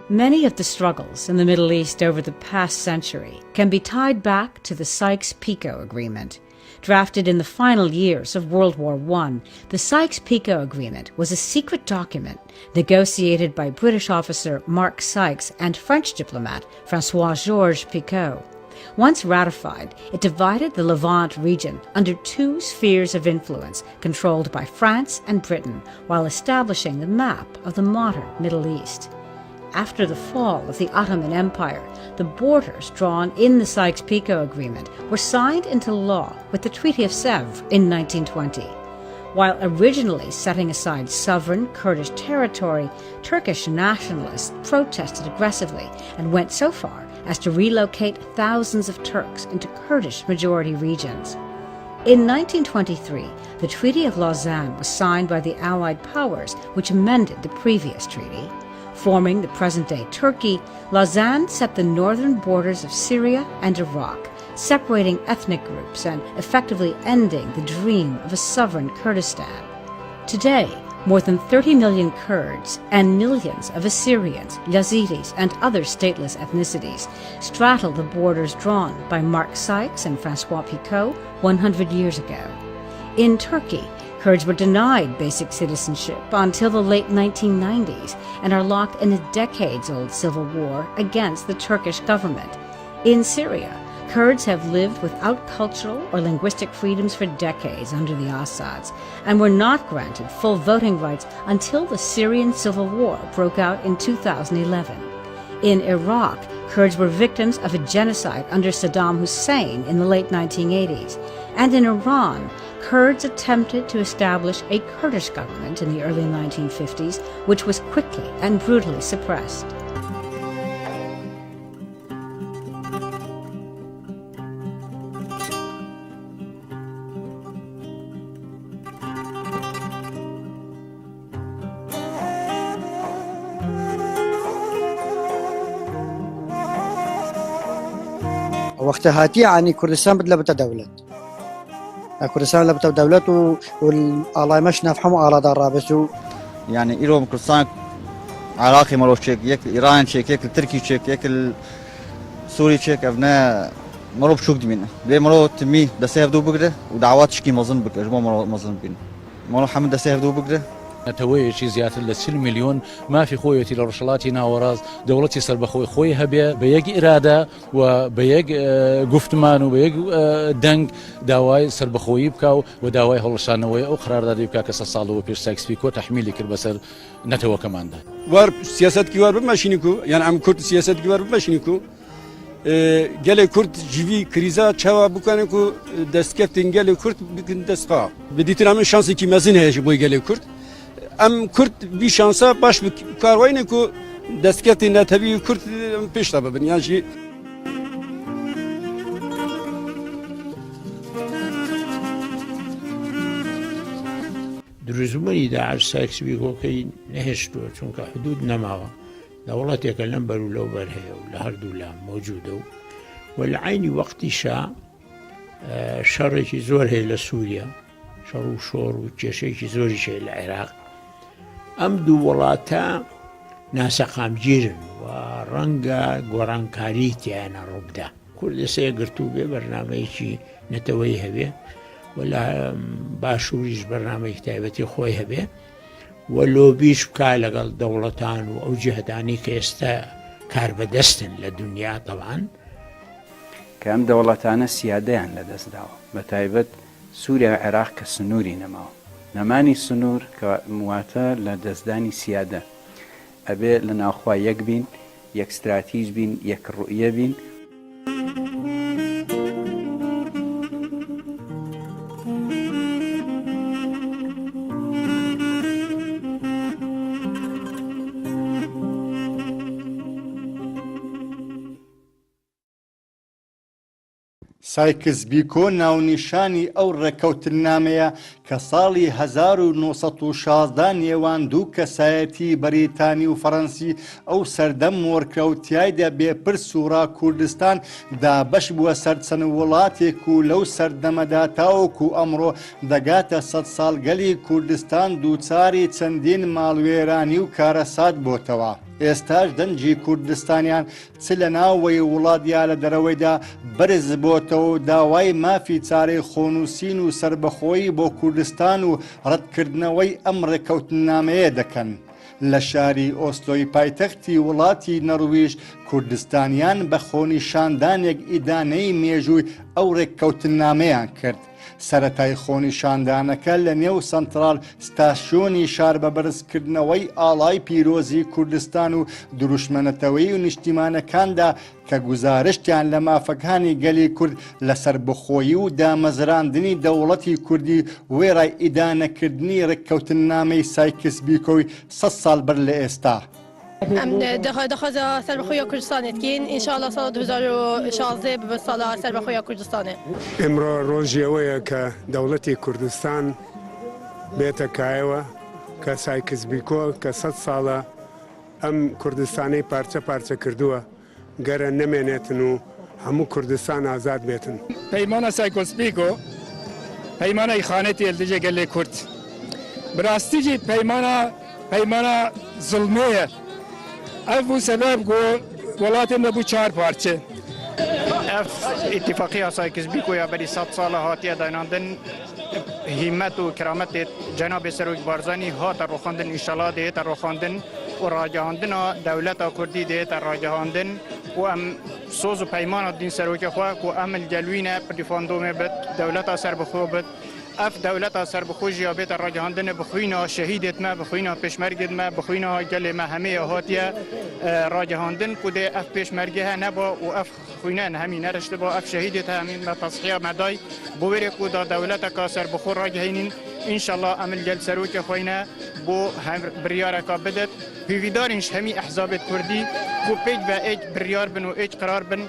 Many of the struggles in the Middle East over the past century can be tied back to the Sykes-Picot Agreement. Drafted in the final years of World War I, the Sykes-Picot Agreement was a secret document negotiated by British officer Mark Sykes and French diplomat Francois Georges Picot. Once ratified, it divided the Levant region under two spheres of influence controlled by France and Britain while establishing the map of the modern Middle East. After the fall of the Ottoman Empire, the borders drawn in the Sykes-Picot Agreement were signed into law with the Treaty of Sèvres in 1920. While originally setting aside sovereign Kurdish territory, Turkish nationalists protested aggressively and went so far as to relocate thousands of Turks into Kurdish majority regions. In 1923, the Treaty of Lausanne was signed by the Allied powers, which amended the previous treaty. Forming the present day Turkey, Lausanne set the northern borders of Syria and Iraq, separating ethnic groups and effectively ending the dream of a sovereign Kurdistan. Today, more than 30 million Kurds and millions of Assyrians, Yazidis, and other stateless ethnicities straddle the borders drawn by Mark Sykes and Francois Picot 100 years ago. In Turkey, Kurds were denied basic citizenship until the late 1990s and are locked in a decades old civil war against the Turkish government. In Syria, Kurds have lived without cultural or linguistic freedoms for decades under the Assads and were not granted full voting rights until the Syrian civil war broke out in 2011. In Iraq, Kurds were victims of a genocide under Saddam Hussein in the late 1980s. And in Iran, Kurds attempted to establish a Kurdish government in the early 1950s, which was quickly and brutally suppressed. وەختە هاتی عنی کوردستان بت لە بتە دەولەت کوردستان لە بتە دەولەت و ئاڵای مەش ناف هەموو ئاڵادا ڕابێت و یعنی ئیرۆ کوردستان عراقی مەرۆ چێک یەک ئیران چێک یەک ترکی چێک یەک سوری چێک ئەڤنە مەرۆ بچوک دمینە لێ مەرۆ تمی دەسێ هەردوو بگرە و داوات شکی مەزن بکە ژ بۆ مەرۆ مەزن بین مەرۆ حەمد دەسێ هەردوو بگرە. نەتەوەیەکی زیاتر لە 40 میلیۆن مافی خۆیەتی لە ڕۆژهەڵاتی ناوەڕاست دەوڵەتی سەربەخۆی خۆی هەبێ بە یەک ئیرادە و بە یەک گوفتمان و بە یەک دەنگ داوای سەربەخۆیی بکا و و داوای هەڵوەشانەوەی ئەو قەراردادەی بکا کە سە ساڵەوە پێش سایکس پیکۆ تەحمیلی کرد بەسەر نەتەوەکەماندا. وار سیاسەتکی وار بمەشینی کو یان ئەم کورد سیاسەتکی وار بمەشینی کو گەلێ کورد جیوی کریزا چاوا بکەن کو دەستکەفتین گەلێ کورد بکن دەستخوا بدیتنا من شانسێکی مەزن هەیە بۆی گەلێ کورد ئەم کورد بی شانسە باش کاروینە کو دەستکەفتی نەتەوی کورد پێشتا ببن یانژی دروستبوونی داعش سایکس بیکۆکەی نەهێشتووە چونکە حدود نەماوە دەوڵەتێکە لەم بەر و لەو بەر هەیە و لە هەردوو لا مەوجودە و و لە عینی وەختیشا شەڕێکی زۆر هەیە لە سووریا شەڕ و شۆڕ و کێشەیەکی زۆریش هەیە لە عێراق ئەم دوو وڵاتە ناسەقامگیرن و ڕەنگە گۆڕانکاری تیانە ڕووبدا کورد ئێستا یەکگرتوو بێ بەرنمەیەکی نەتەوەی هەبێ و لە باشووریش بەرنمەیەکی تایبەتی خۆی هەبێ و لۆبیش بکا لەگەڵ دەوڵەتان و ئەو جیهتانی کە ئێستا کاربەدەستن لە دنیا تەوان کە ئەم دەوڵەتانە سیادەیان لەدەست داوە بە تایبەت سوریا و عێراق کە سنووری نەماوە. نەمانی سنوور کە واتە لە دەستدانی سیادە. ئەبێ لە ناوخوا یەک بین، یەک ستراتیج بین، یەک ڕوئیە بین. سایکس بیکۆ ناونیشانی ئەو ڕێککەوتننامەیە کە ساڵی 1916 نێوان دوو کەسایەتی بەریتانی و فەڕەنسی ئەو سەردەم مۆرکرا و تیایدا بێ پرس و ڕا کوردستان دابەش بووە سەر چەند وڵاتێک و لەو سەردەمەدا تاوەکو ئەمڕۆ دەگاتە سەد ساڵ گەلی کوردستان دووچاری چەندین ماڵوێرانی و کارەسات بۆتەوە. ئێستاش دەنگی کوردستانیان چ لە ناوەوەی وڵات یا لە دەرەوەیدا بەرز بۆتەوە و داوای مافی چارەی خۆنووسین و سەربەخۆیی بۆ کوردستان و ڕەتکردنەوەی ئەم ڕێککەوتننامەیە دەکەن. لە شاری ئۆسلۆی پایتەختی وڵاتی نەڕویژ کوردستانیان بە خۆنیشاندانێک ئیدانەی مێژووی ئەو ڕێککەوتننامەیان کرد. سەرەتای خۆنیشاندانەکە لە نێو سەنتراڵ ستاسیۆنی شار بە بەرزکردنەوەی ئاڵای پیرۆزی کوردستان و دروشمە نەتەوەیی و نیشتیمانەکاندا کە گوزارشتیان لە مافەکانی گەلی کورد لە سەربەخۆیی و دامەزراندنی دەوڵەتی کوردی وێڕای ئیدانەکردنی ڕێککەوتننامەی سایکس بیکۆی سەد ساڵ بەر لە ئێستا. ئەم دەخوازە سەربەخۆیە کوردستانێ دکەین ان شاء اللە ساڵ 2016 ببە ساڵا سەربەخۆیە کوردستانێ. ئمڕۆ ڕۆژی ئەوەیە کە دەوڵەتی کوردستان بێتە کایەوە کە سایکس بیکۆ کە سەد ساڵە ئەم کوردستانەی پارچە پارچە کردووە گەرە نەمێنێتن و هەموو کوردستان ئازاد بێتن. پەیمانا سایکۆس بیکۆ پەیمانا ئیخانەتی ال دژێ گەلێ کورد براستی جی پەیمانا پەیمانا زڵمێیە ئەڤ بوو سەبەب گۆ وەڵاتێ مە بوو چار پارچە. ئەڤ ئیتیفاقییا سایکس بیکۆ یا بەری سەد ساڵە هاتیە دایناندن هیمەت و کرامەتێ جەنابێ سەرۆک بارزانی هاتە ڕۆخاندن ئینشەڵا دێتە ڕۆخاندن و ڕاگەهاندنا دەولەتا کوردی دێتە ڕاگەهاندن و ئەم سۆز و پەیمانە دین سەرۆکێ خوە کو ئەم الگەلوینە پریفاندۆمێ بت دەولەتا سەربخۆ بت ئەف دەولەتا سەربخۆ ژیا بێتە ڕاگەهاندنە بە خوینا شەهیدێت مە بە خوینا پێشمەرگێت مە بە خوینا گەلێ مە هەمێ هاتیە ڕاگەهاندن کو دێ ئەف پێشمەرگێ هە نەبا و ئەف خوینە هەمی نەرشتبا ئەف شەهیدێت هەمی مە تەزحیە مە دای بۆ وێرێ کو دا دەولەتەکا سەربخۆ ڕاگەهینین ئینشەڵا ئەمل گەل سەرۆکێ خوینە بۆ بریارەکا بدت هیویدارینش هەمی ئەحزابێت کوردی کو پێک ڤە ئێک بریار بن و ئێک قرار بن.